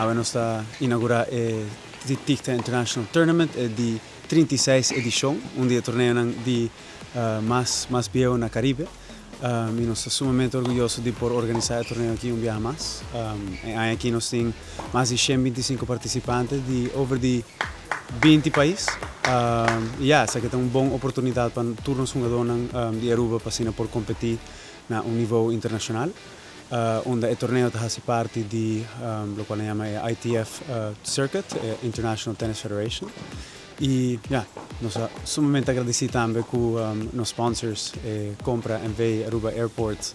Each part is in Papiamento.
Awe nos ta inaugura e TIGTA International Tournament, e di 36 edicion, un di e torneonan di mas bieu na Caribe. Y nos ta sumamente orguyoso di por organisa e torneo aki un biaha mas. E aña aki nos tin mas di 125 participante di over di 20 pais. Y ya, esaki ta un bon oportunidad pa tur nos hungadornan di Aruba pa asina por competi na un nivel internacional. Unda e torneo ta haci parti di loke nan yama e ITF Circuit, e International Tennis Federation. Y ya, nos ta sumamente agradeci tambe cu nos sponsors, e Compra NV, Aruba Airport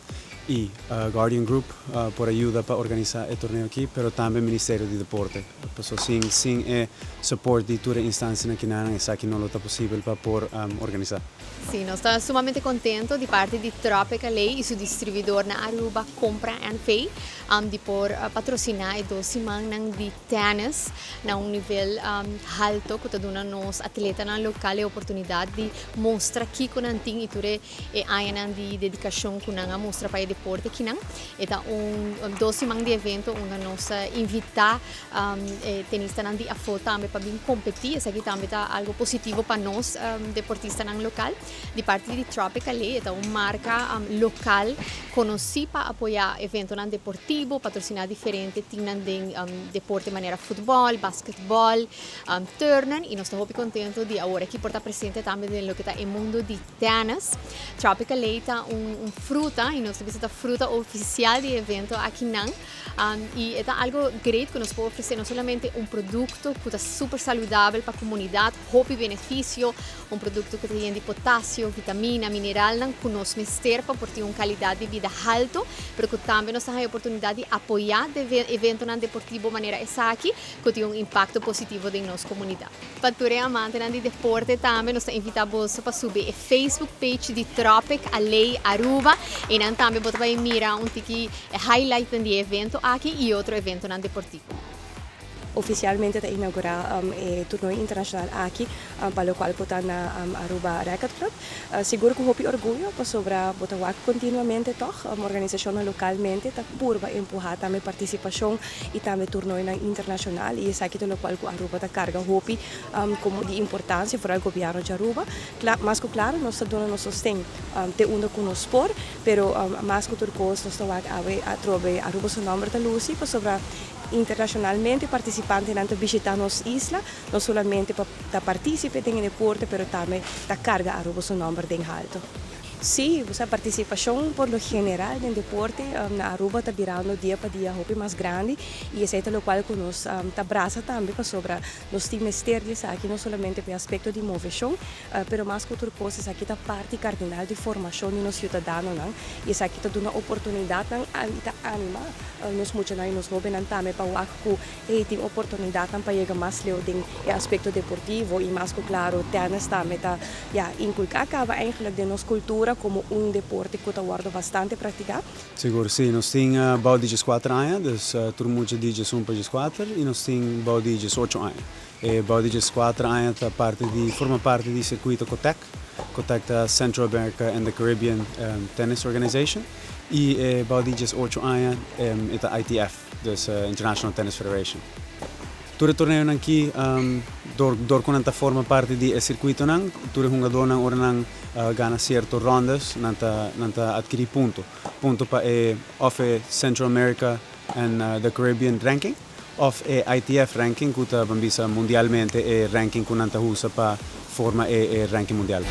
y Guardian Group, por ayuda pa organisa e torneo aki, pero tambe Ministerio di Deporte. Pasobra sin e support di tur e instancianan kinan, esaki no lo ta posibel pa por organisa. Si, nos ta sumamente contento di parti di Tropical y su distribuidor na Aruba, Compra NV, di por patrocina e 2 siman di tennis na un nivel halto cu ta duna nos atletanan local e oportunidad di mustra kico nan tin y tur e añanan di dedicacion cu nan a mustra pa e deporte akinan. E ta un 2 siman di evento unda nos ta invita tenistanan di afo tambe pa bin competi. Esaki tambe ta algo positivo pa nos deportistanan local. Di parti di Tropical, ta un marca local conoci pa apoya eventonan deportivo, patrocina diferente team di deporte manera futbol, basketball, turnen, y nos ta hopi contento di awor aki por ta presente tambe den loke ta e mundo di tennis. Tropical ta un fruta y nos ta fruta oficial di evento akinan. Y ta algo great cu nos por ofrece no solamente un producto cu ta super saludabel pa e comunidad, hopi beneficio, un producto cu tin di potasio, vitamina, mineral, cu nos mester pa por tin un calidad di bida halto, pero cu tambe nos tin e oportunidad di apoya eventonan deportivo manera esaki, cu tin un impacto positivo den nos comunidad. Pa tur amante di deporte tambe, nos ta invita bo pa subi e Facebook page di Tropic Alay Aruba y nan tambe bo ta bay mira un tiki highlight di evento aki y otro eventonan deportivo. Oficialmente ta inaugura e torneo internacional aki, pa locual ta na Aruba Racket Club. Sigur cu hopi orguyo, pasobra bo ta wak continuamente toch, organisacion localmente ta purba empuha tambe participacion y tambe torneo internacional, y esaki ta locual cu Aruba ta carga hopi como di importancia pa e gobierno di Aruba. Mas cu claro, nos ta duna nos sosten te unda cu nos por, pero mas cu tur cos nos ta wak awe atrobe Aruba su nomber ta luci, pasobra internacionalmente participantenan ta bishita nos isla, no solamente pa participa den deporte, pero tambe ta carga Aruba su nomber den halto. Si, e participacion por lo general den deporte na Aruba ta birando dia pa dia hopi mas grandi y esey ta locual cu nos ta brasa tambe, pasobra nos tin mester di esaki, no solamente pa aspecto di movecion, pero mas cu otro cos esaki ta parti cardinal di formacion di nos ciudadanonan y esaki ta duna oportunidad y ta anima nos muchanan y nos hobennan tambe pa wak cu tin oportunidad pa yega mas leu den aspecto deportivo. Y mas cu claro, tennis tambe ta, ja, inculca caba eigenlijk den nos cultura como un deporte cu ta wordo bastante practica. Sigur, si. Nos tin bou di 4 aña, dus tur mucha di 1 pa 4, y nos tin bou di 8 aña. E bou di 4 aña ta forma parti di circuito COTECC. COTECC ta Central America and the Caribbean Tennis Organization. Y bou di 8 aña ta ITF, dus International Tennis Federation. Tur torneonan aki, dor cu nan ta forma parti di e circuitonan, tur hungadonan, ora nan gana cierto rondas, nan ta adkiri punto. Punto pa e of e Central America and the Caribbean ranking, of e ITF ranking, cu ta, ban bisa, mundialmente e ranking cu nan ta usa pa forma e ranking mundial.